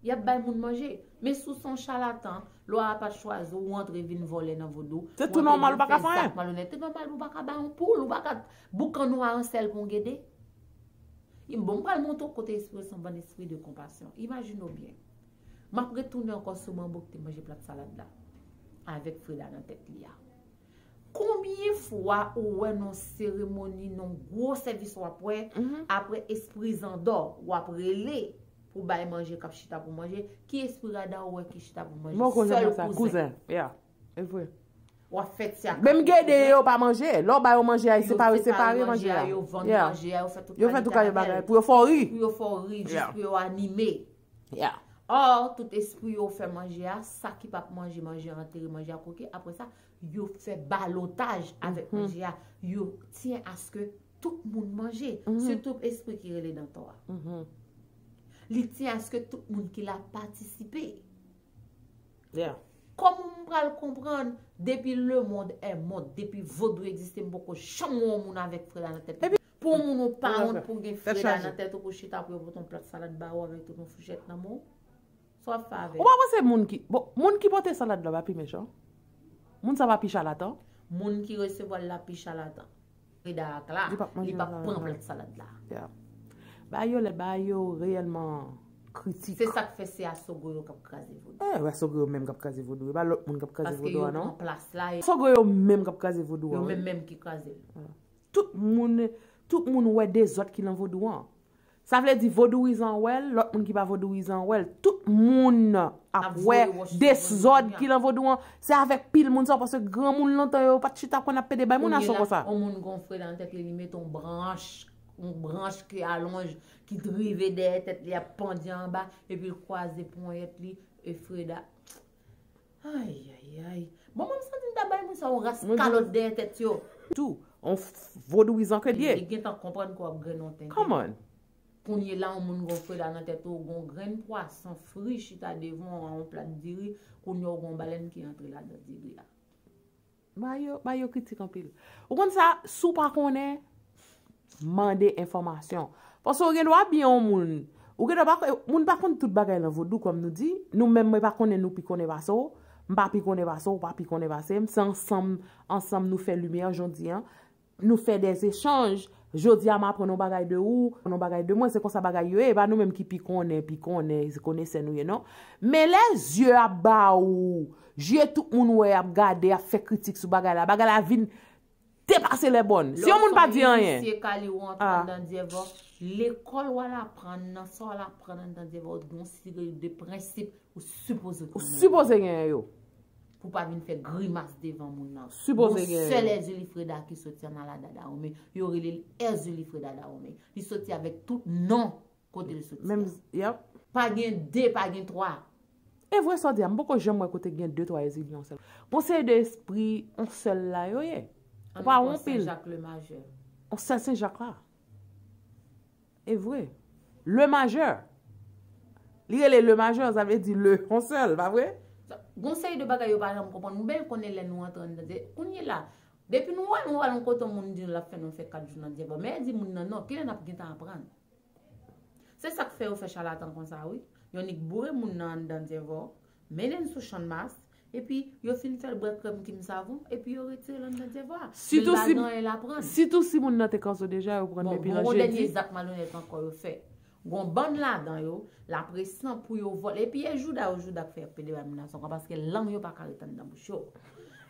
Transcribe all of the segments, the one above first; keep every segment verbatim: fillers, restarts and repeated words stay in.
Y ap bay moun manje. Men si w se yon chalatan, lwa a pa t chwazi w, ou antre vin vòlè nan vodou. Se tou nòmal, ou pa ka fè anyen. Malonèt, te nòmal, ou pa ka bay yon poul, ou pa ka boukan nwa an sèl pou yon gede. Bon, m pral montre w kote espri yo se yon bann espri de konpasyon. Imajine w byen. M ap retounen ankò sou manbo ki te manje plat salad la. Avèk Freda nan tèt li a. Konbyen fwa ou wè nan seremoni, nan gwo sèvis w ap wè, apre espri zandò, w ap rele pou bay manje k ap chita pou manje, ki espri rada ou wè ki chita pou manje? Mwen konn sa, kouzen. Yeah. E vre. W ap fè ti ak Menm gede yo pa manje. Lè w ba yo manje a, yo separe, separe manje a. Yo vann manje a, yo fè tout Yo fè tout kalite bagay pou yo fè w ri. Pou yo fè w ri, jis pou yo anime. Yeah. Or, tout espri yo fè manje a, sa ki p ap manje, manje a antere, manje a koke, apre sa, yo fè balotaj avèk manje a, yo tyen aske tout moun manje, sitou espri ki rele dantò a. Li tyen aske tout moun ki la patisipe. Yeah. Kòman m pral konprann depi le monde est monde, depi vodou egziste, m poko janm wè yon moun avèk Freda nan tèt li? Pou yon moun ou pa wont pou gen Freda nan tèt ou pou chita pou yo pote yon plat salad ba ou avèk tout yon fouchèt nan men w? Sa w ap fè avè l? Ou pa panse moun ki, bon, moun ki pote salad la pa pi mechan? Moun sa pa pi chalatan? Moun ki resevwa l la pi chalatan. Freda ak la, Li p ap manje li p ap salad pran la. Plat salad la. Yeah. Bagay yo lè bagay yo reyèlman kritik. Se sa k fè se Asogo yo k ap kraze vodou. Eh, Asogo yo menm k ap kraze vodou. E pa lòt moun k ap kraze Paske vodou yo a, non? Pran plas la, e- Asogo yo menm k ap kraze vodou Yo a, wi. Menm menm ki kraze l. Tout moun, tout moun wè dezòd ki nan vodou an. Sa vle di vodouyizan wè l, lòt moun ki pa vodouyizan wè l. Tout moun ap Ap wè voye wòch sou dezòd vodou ki nan vodou an. Se avèk pil moun sa, paske granmoun lontan yo pa t chita konn ap pede bay moun aso konsa. Yon moun gon Freda nan tèt li, li mete yon branch, yon branch ki alonj, ki rive dèyè tèt li, ap pandye anba, epi l kwaze ponyèt li, e Freda. Ay, ay, ay. Bon, mwen m santi m ta bay moun sa yon ras kalòt dèyè tèt yo. Tou, on vodouyizan ke l ye. Li gentan konprann ke w ap grennen yon tenten. Come on. Kounye la, yon moun gon Freda nan tèt ou, gon grenn pwason fri chita devan w, yon plat diri, kounye w gon balèn ki antre ladan diri a. Ba yo, ba yo kritik anpil. Ou konn sa, si w pa konnen, mande enfòmasyon. Paske w gen dwa byen yon moun. Ou gen dwa pa, moun pa konn tout bagay nan vodou, kòm nou di. Nou menm, mwen pa konnen nou pi konnen pase w. M pa pi konnen pase w, ou pa pi konnen pase m. Se ansanm, ansanm nou fè limyè jodi an. Nou fè dè echanj. Jodi a, m aprann yon bagay de ou, yon bagay de mwen. Se konsa bagay yo ye. E pa nou menm ki pi konnen, pi konnen, se konesè nou ye, non. Men lè zye ap ba ou, je tout moun wè, ap gade, ap fè kritik sou bagay la. Bagay la vin depase lè bòn. Si yon moun pa di anyen. Misye Kali ou antre anndan dyèvò, lekòl w al aprann nan, sa w al aprann anndan dyèvò, ou gen yon seri de prensip ou sipoze Ou sipoze genyen yo. Pou pa vin fè grimas devan moun nan. Sipoze genyen. Sèl Èzili Freda ki soti an ala dada ou men, yo rele l Èzili Freda da ou men. Li soti avèk tout non kote l soti. Menm, yep. Pa gen de, pa gen twa. E vre sa w di a, m poko janm wè kote gen de twa Èzili yon sèl. Bon, se de espri yon sèl la yo ye. Ou pa wè anpil. Senjak Lemajè. Yon sèl Senjak la. E vre. Lemajè. Li rele Lemajè, sa vle di le yon sèl, pa vre? Gon seri de bagay yo pa janm konprann. Nou byen konnen lè nou antre anndan de. Kounye la, depi nou wè nou al yon kote yon moun di nou l ap fè nou fè kat jou nan dyèvò. Men di moun nan non, kilè n ap gentan aprann? Se sa k fè yo fè chalatan konsa wi. Yo nik boure moun nan anndan dyèvò, mennen l sou channmas, epi yo fin fè l bwè krèm kim savon, epi yo retire l anndan dyèvò a. Sitou si, Men l pa gen anyen l aprann. Sitou si moun nan te kanzo deja, yo pran l Bon, depi bon, nan yon dènye jedi. Zak malonèt ankò yo fè. Gon bann ladan yo, l ap resan pou yo vòlè. Epi e jouda yo, jouda k fè yo pede bay moun nan son kan, paske lang yo pa ka ret anndan bouch yo.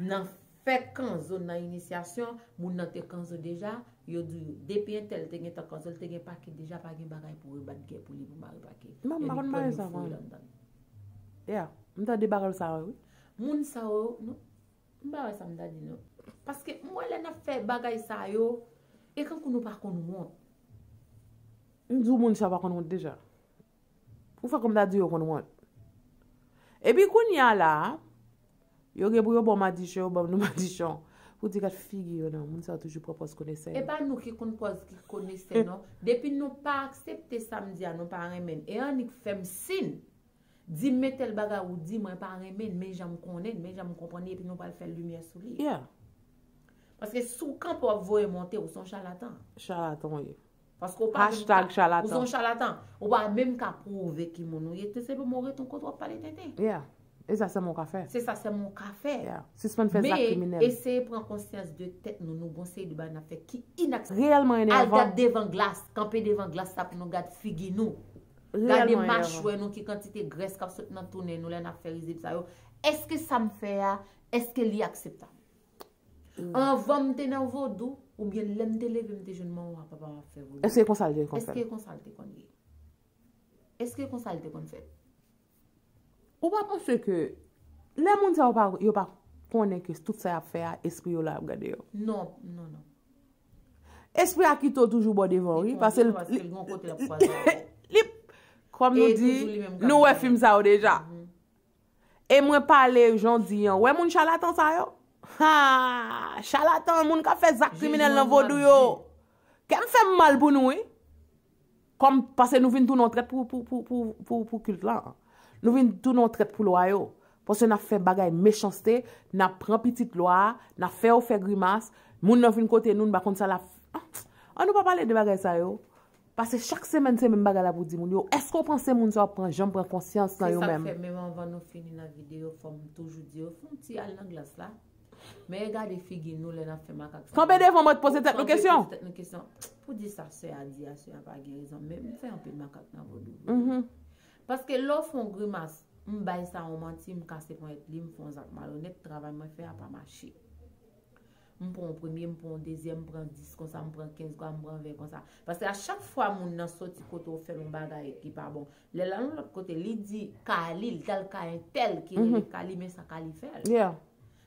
Nan fè kanzo nan inisyasyon, moun nan te kanzo deja, yo di yo, depi entèl te gentan kanzo, l te gen pake deja, pa gen bagay pou rebat gè pou li pou mare pake. Non, m pa konn mare sa, mwen. Yeah, m tande bagay sa yo, wi. Moun sa yo, non, m pa wè sa m ta di non. Paske m wè lè n ap fè bagay sa yo, e kankou nou pa konn wont. M di w moun sa pa konn wont deja. Ou fè kòm ta di yo konn wont. Epi kounye a la, yo gen pou yo ba w madichon, yo ban nou madichon. Pou di gad figi yo non, moun sa yo toujou pran pòz konesè E yo. pa nou ki konn pòz ki konesè non. Depi nou pa aksepte sa m di a, nou pa renmen l. E annik fè m sin. Di m men tèl bagay ou di mwen pa renmen l, men jan m konnen l, men jan m konprann li, epi nou pral fè limyè sou li. Yeah. Paske si w kanpe w ap voye monte, ou se yon chalatan. Chalatan w ye. Paske ou pa menm ka, Hashtag ou se yon chalatan. Chalatan. Ou pa menm ka pwouve ki moun ou ye. Te senpleman ou rete yon kote w ap pale tenten. Yeah. E sa sèlman w ka fè. Se sa sèlman w ka fè. Yeah. Sispann fè zak kriminèl. Men eseye pran konsyans de tèt nou. Nou gon seri de bagay n ap fè ki inakseptab. Reyèlman Al enèvan. Gad devan glas. Kanpe devan glas la pou nou gad figi nou. Gade Reyèlman enèvan. Machwè nou ki kantite grès k ap sot nan tou nen nou lè n ap fè rizib sa yo. Èske sa m fè a, èske li akseptab? Anvan m te nan vodou, oubyen lè m te leve m te jwenn manman w ak papa m ap fè vodou. Èske e konsa l te konn fè? Èske e konsa l te konn ye? Èske e konsa l te konn fèt? Ou pa panse ke lè moun sa yo pa, yo pa konnen ke tout sa y ap fè a, espri yo la ap gade yo? Non, non, non. Espri a kite w toujou bò devan, wi. Paske l, Paske l gon kote l ap kwaze avè w. Li, kòm nou E di, toujou li menm k ap nou wè gade. Fim sa yo deja. E mwen pale jan w di an. Wè moun chalatan sa yo? Ha! Chalatan, moun k ap fè zak kriminèl nan vodou yo. Kè m fè m mal pou nou, wi. Kòm, paske nou vin tounen yon trèt pou, pou, pou, pou, pou, pou kilt la. Nou vin tounen yon trèt pou lwa yo. Paske n ap fè bagay mechanste, n ap pran pitit lwa a, n ap fè yo fè grimas, moun nan vin kote nou, nou pa konn sa l ap. An nou pa pale de bagay sa yo. Paske chak semèn se menm bagay la pou di moun yo. Èske w panse moun sa yo ap pran, janm pran konsyans nan Se yo sa k menm? Fè menm anvan nou fini nan videyo, fò m toujou di yo, fè yon ti al nan glas la. Men gade figi nou lè n ap fè makak sa. Kanpe devan mwen, poze tèt nou Kanpe, kesyon. Poze tèt nou kesyon. Pou di sa sè a di a, sè a pa gen rezon. Men m fè anpil makak nan vodou. Paske lè w fè yon grimas, m bay sa yon manti, m kase ponyèt li, m fè yon zak malonèt, travay mwen fè a pa mache. M pran yon premye, m pran yon dezyèm, m pran dis konsa, m pran kenz konsa, m pran ven konsa. Paske a chak fwa moun nan soti kote w fè l yon bagay ki pa bon, lè l al yon lòt kote, li di Kali, l t al kay entèl ki rele Kali, men sa Kali fè l. Yeah.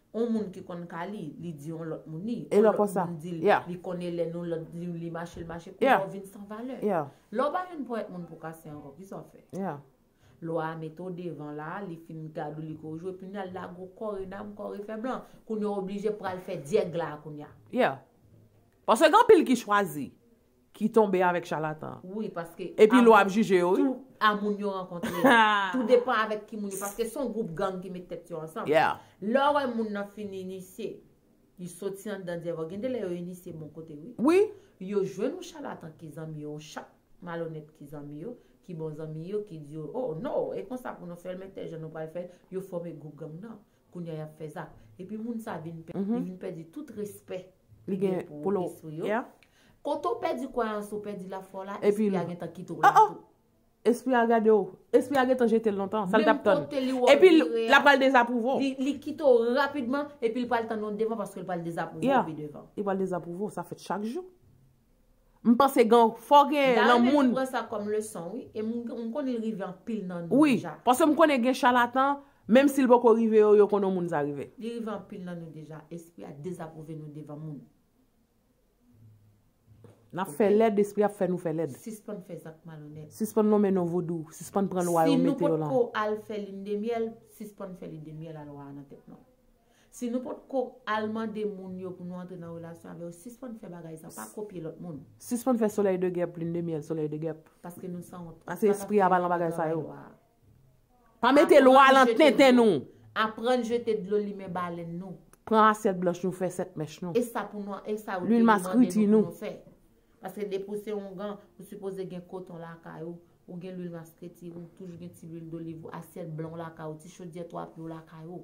On moun ki konn Kali, li di on lòt moun li. E On lè lòt konsa, moun di l, yeah. Li konnen lè nou lòt di li mache, l mache. Yeah. Kounye a w vin san valè. Yeah. Lè w pa jwenn ponyèt moun pou kase ankò, kisa w fè? Yeah. Lwa a mete w devan la, li fin gad ou, li kouri, epi l al lage w kò e nam, kò e fè blan. Kounye a w oblije pral fè dyèg la kounye a. Yeah. Paske gen anpil ki chwazi, ki tonbe avèk chalatan. Wi, paske Epi lwa ap jije yo, wi. Tou a moun yo rankontre. Tou depan avèk ki moun yo, paske se yon gwoup gang ki met tèt yo ansanm. Yeah. Lè w wè moun nan fin inisye, li soti anndan dyèvò. Gen de lè yo inisye bon kote, wi. Wi. Yo jwenn yon chalatan ki zanmi yo, yon chat malonèt ki zanmi yo, ki bon zanmi yo, ki di yo, oh non, e konsa pou nou fè l, men tèl jan nou pral fè l, yo fòme gwoup gang nan. Kounye a y ap fè zak. Epi moun sa vin pè, li vin pèdi tout respè Li gen pou lo. Espri yo. Yeah. Kote w pèdi kwayans ou, pèdi lafwa w la, Epi espri a l- gentan kite w Ah, la oh! tou. Espri a gade w. Espri a gentan jete l lontan. Sa l t ap Menm tann. kote li wè w Epi l vire l ap a, pral dezapwouve w. Li, li kite w rapidman, epi l pral tann yon devan paske l pral dezapwouve Yeah. w pi devan. Li pral dezapwouve w. Sa fèt chak jou. M panse gen fò gen Dayè, nan men moun. Nou pran sa kòm leson, wi. E m, m konnen l rive anpil nan nou Wi. deja. Paske m konnen gen chalatan, menm si l poko rive yo, yo konnen yon moun sa rive. Li rive anpil nan nou deja. Espri a dezapwouve nou devan moun. N ap fè lèd, espri ap fè nou fè lèd. Sispann fè zak malonèt. Sispann nonmen non vodou. Sispann pran lwa yo mete yo la. Si nou potko al fè lin de myèl, sispann fè lin de myèl a lwa a nan tèt nou. Si nou potko al mande moun yo pou nou antre nan relasyon avè yo, sispann fè bagay sa, pa kopye lòt moun. Sispann fè solèy de gèp, lin de myèl, solèy de gèp. Paske nou sanwont. Paske espri a pa nan bagay sa yo. Travay lwa a. Pa mete lwa lan tenten nou. Aprann jete dlo limen balèn nou. Pran asyèt blanch nou, fè sèt mèch nou. E sa pou nou, e sa yo Lwil te maskriti demande nou nou. Pou nou fè. Paske depi w se yon gan, ou sipoze gen koton lakay ou, ou gen lwil maskriti, ou toujou gen ti lwil doliv ou, asyèt blan w lakay ou, ti chodyè twa pye w lakay ou.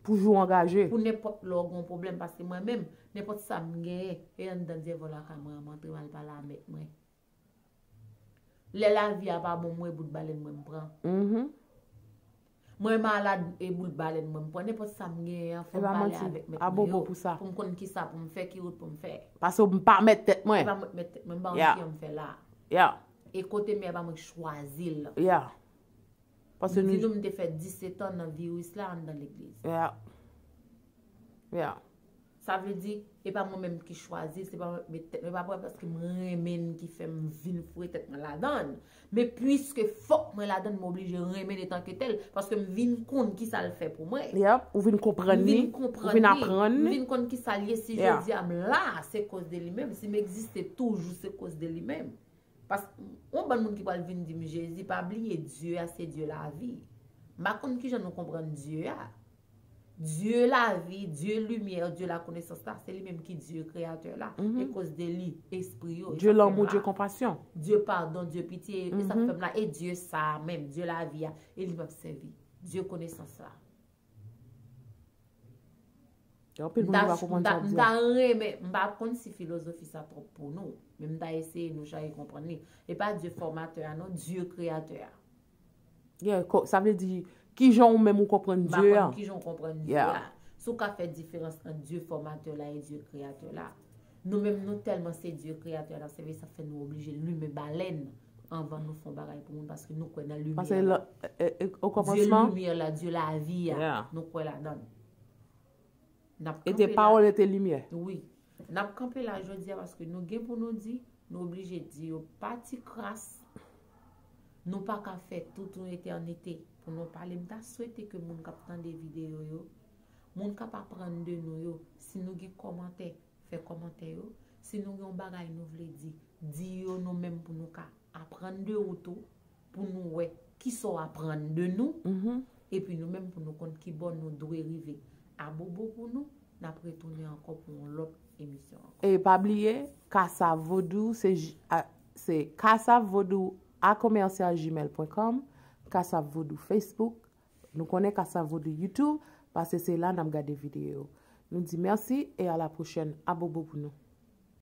Pou jou angaje. Pou nenpòt lè w gen yon pwoblèm, paske mwen menm, nenpòt sa m genyen, e anndan dyèvò lakay mwen an, m antre m al pale a mèt mwen. Lè lavi a pa bon, mwen bout balèn mwen m pran. Mhm. Mwen malad e bout balèn mwen m pran. Nenpòt sa m genyen an, fò E m pa pale manti. Avèk mèt A mwen bobo yo, pou sa. Pou m konn kisa pou m fè, ki wout pou m fè. Paske m pa mèt tèt E mwen. pa mwen k mèt tèt mwen, m pa Yeah. Yon ki an m fè la. Yeah. E kote m ye a pa mwen k chwazi l. Yeah. Paske M di nou nou m te fè disèt an nan viris la anndan legliz. Yeah. Yeah. Sa vle di, e pa mwen menm ki chwazi, se pa mwen k met tèt mwen, e pa mwen paske m renmen n ki fè m vin foure tèt mwen ladan l. Men piske fòk mwen ladan l, m oblije renmen n etanke tèl, paske m vin konn kisa l fè pou mwen. Yep, ou vin konprann M li, vin ou konprann vin li, aprann m li. vin konn kisa l ye, si Yeah. Jodi a m la, se koz de li menm, si m egziste toujou, se koz de li menm. Paske yon bann moun ki pral vin di m Jezi, pa bliye Dye a se Dye lavi. M pa konn kijan nou konprann Dye a. Dye lavi, Dye limyè, Dye lakonesans la, se li menm ki Dye kreyatè la. E koz de li, espri yo, e Dye sa k fè m lanmou, Dye la. Konpasyon. Dye padon, Dye pitye, e sa k fè m la. E Dye sa a menm, Dye lavi a, e li m ap sèvi. Dye konesans la. Gen anpil M moun ki ta, pa konprann m ta, sa w ap m di ta a. renmen, m pa konn si filozofi sa twòp pou nou, men m ta eseye nou chache konprann li. E pa Dye fòmatè a non, Dye kreyatè a. Yeah, ko- sa vle di, kijan ou menm ou konprann M pa Dye a? Konn kijan w konprann Dye Yeah. a. Si w ka fè diferans ant Dye fòmatè la e Dye kreyatè la. Nou menm nou tèlman se Dye kreyatè la, se vre sa fè nou oblije limen balèn anvan nou fè yon bagay pou moun, paske nou kwè nan limyè. Paske La. la- e- e- o Dye kòmansman, limyè la, Dye lavi a. Yeah. Nou kwè ladan. N ap e te kanpe la. Pawòl e te limyè. Wi. N ap kanpe la jodi a paske nou gen pou nou di, nou oblije di yo pa ti kras. Nou pa ka fè tout yon etènite pou nou pale. M ta swete ke moun k ap tande videyo yo, moun k ap aprann de nou yo, si nou gen kòmantè, fè kòmantè yo. Si nou gen yon bagay nou vle di, di yo nou menm pou nou ka aprann de ou tou, pou nou wè kisa w aprann de nou, epi nou menm pou nou konn ki bò nou dwe rive. Abobo pou nou, n ap retounen ankò pou yon lòt emisyon ankò. E pa bliye, Kasav Vodou, se j- a- se Kasav Vodou a commercial gmail point com, Kasav Vodou Facebook, nou konnen Kasav Vodou YouTube, paske se la n ap gade videyo. Nou di mèsi e a la pwochèn. Abobo pou nou.